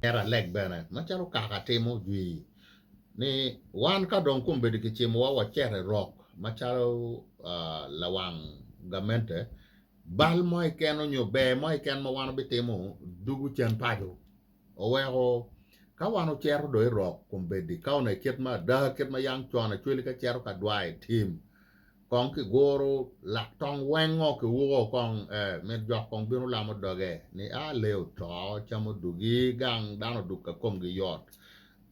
Ento aleg bene, macalo kaka timo jwi, ni wan ka dong kombeddi kicimowa wacito i rok macalo lawang gamente, bal mo keken nyo ber mo keken ma wan wabitimo dugo cen paco. Oweko ka wan ocito dong i rok kombeddi, ka onongo i kit ma ada, kit ma yang con Acholi ka cito ka dwar i tim, Kong kiguro lak tong wengo kiwuko kong eh mit jok kong bino lamo doge ni a lee oto cam odugi gang dano odug ka komgi yot.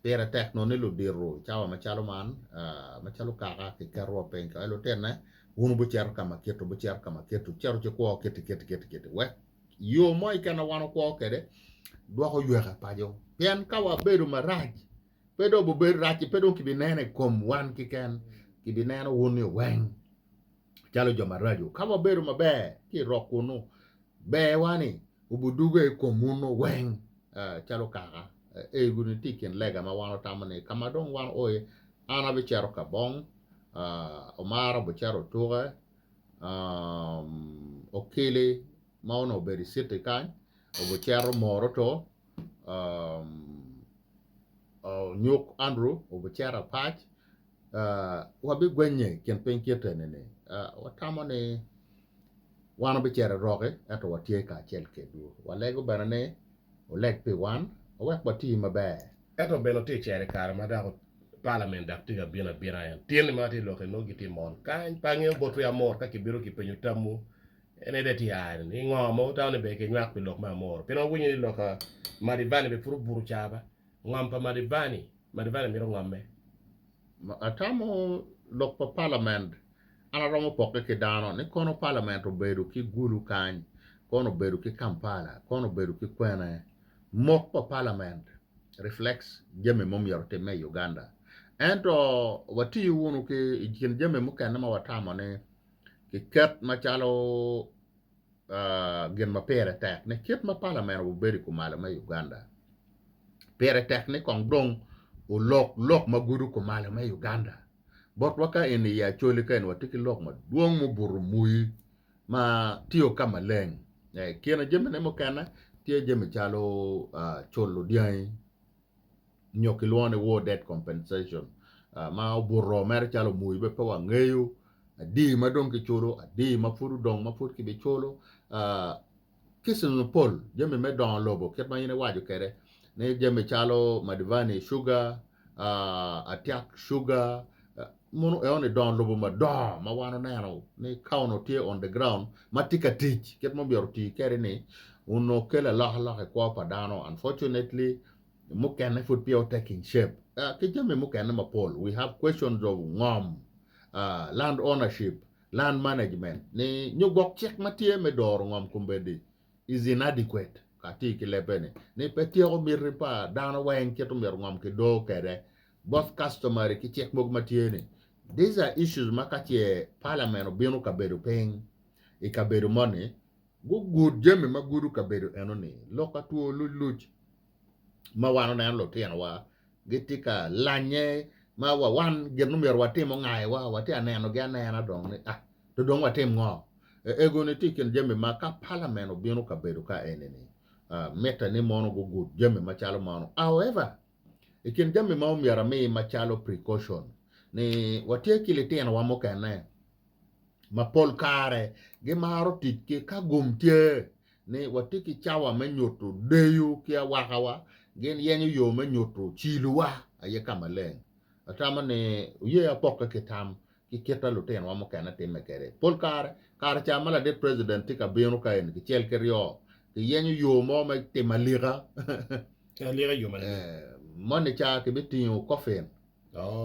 Pire tek nongo ni ludito i cawa macalo man eh macalo kaka kiketo wa piny ka lutine wun wubucito ka ma kit wubucito ka ma kit wucito ci kwo kiti kiti kiti kiti wek yo mo keken ma wan wakwo kwede dwoko yweka paco pien ka wabedo marac Pe dong obibedo rac-ci, pe dong kibineno i kom wan keken, kibineno wun-ni weng calo jo maraco. Ka wabedo maber ki i rok kunnu, berwa-ni obidugo i kom wun-nu weng calo kaka. Ego-ni tye i kin lega ma wan watamo ni ka ma dong wan oo iye, an abicito ka bong, Omara obicito otuke, Okili ma onongo obedo i citi kany obicito Moroto, Nyuk Andrew obicito apac, wabigwenye i kin piny kit eni-ni. Watamo ni wan wabicito i roki ento watye kacel kedwu. Walego bene ni wuleg pi wan wek wati maber. Ento bene wutye ka cito i kare ma dok palament dok tye ka bino abina en. Tyen-ni ma atye ka lok-ki nongo gitye mon kany. Pe angeyo botwu amur ka kibino kipenyo tamwu. En aye dong tye aa ni ngo ma wutamo ni ber kinywak pi lok me amuru? Pien wawinyo ni lok Madivani bene pud obuto ca ba. Ngom pa Madivani, Madivani mito ngomme. Atamo lok pa palament, an aromo pokke ki dano ni kono palament obedo ki Gulu kany, kono obedo ki Kampala, kono obedo ki kwene. Mok pa palament reflects jami ma myero otimme i Uganda. Ento watiyo wunu ki i kin jami mukene ma watamo ni kiket macalo gin ma pire tek ni kit ma palament obedo i kumalo me Uganda pire tek ni kong dong olok lok ma gudo kumalo me Uganda botwa ka eni i Acholi ka eni watye ki lok madwong mubuto mui ma tye ka maleng i kine jamine mukene tye jami calo culo dyangi nyo kilwongo ni war debt compensation ma obuto mere calo omui bene pe wangeyo adi ma dong kiculo adi ma pud odong ma pud kibiculo cases mapol jami me dongo lobo kit ma in iwaco kwede ni jami calo madivani sugar atiak sugar mono enoni dongo lobo madongo ma wan oneno ni ka onongo tye on the ground ma tye ka tic kit ma myero oti kwede ni onongo kelo alokaloka i kwo pa dano unfortunately mukene pud peya o taking shape ki jami mukene mapol we have questions of ngom land ownership land management ni nyo gwok cik ma tye me doro ngom kombeddi is inadequate ka atye ki lebbe ni ni pe tyeko miti pa dano weng kit myero ngom ki dor kwede both customary ki cik mogo ma tye ni these are issues ma ka ce parliament obino kabedo piny i kabedo moni Gugud jami ma gudo kabedo enoni, lok atwo luc luc ma wan oneno lutinowa gitye ka lanye ma wa wan gin ma myero watim ongayowa watye ka nenogi anena dong ni ah to dong watim ngo? Ego-ni tye i kin jami ma ka palament obino kabedo ka eni-ni mitte ni mono gugud jami macalo mano. However, i kin jami ma omyero ami macalo precaution ni watye ki litinowa mukene ma pol kare gimaro tic ki ka gum tye ni watye ki cawa me nyuto deyo ki awakawa, gin yenyo yo me nyuto cilowa aye ka maleng. Atamo ni oye apokke ki tam ki kit ma lutinowa mukene timme kwede. Pol kare, kare ca ma ladit president tye ka bino ka eni kicel ki ryo, kiyenyo yo mo me timo alika. Alika i yo ma nining? Moni ca kibitingo coffin.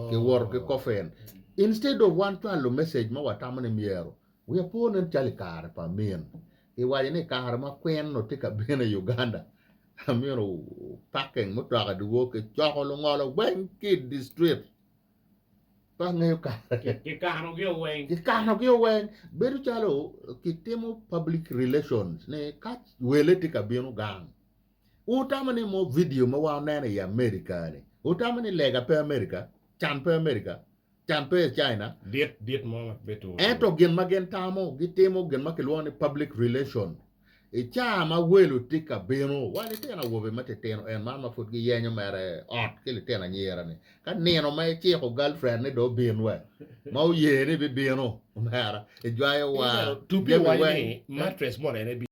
Kiwoto ki coffin. Instead of wan cwalo message ma watamo ni myero, wiya po nen calo i kare pa Amin. Kiwaco ni i kare ma Queen onongo tye ka bino i Uganda, Amin o parking mutoka dyewor kicoko lungolo weng ki i district. Pe angeyo kare. Kikanogi weng. Kikanogi weng. Bedo calo kitimo public relations ni ka wele tye ka bino gang, Wutamo ni mo vidio ma wan oneno i America ni, wutamo ni lega pe America, can pe America, can pe i China? Dit, dit mo ma pe turu. Ento gin ma gin tamo, gitimo gin ma kilwongo ni public relation. I caa ma welo tye ka bino, wa litino awobe matitino en man ma pud giyenyo mere ot ki litino anyira ni, ka nino ma iciko girlfriend ni dong obin we, ma oye ni bibino, omera, ijwayo wa Tupi jami waco weng. ni mattress moni en.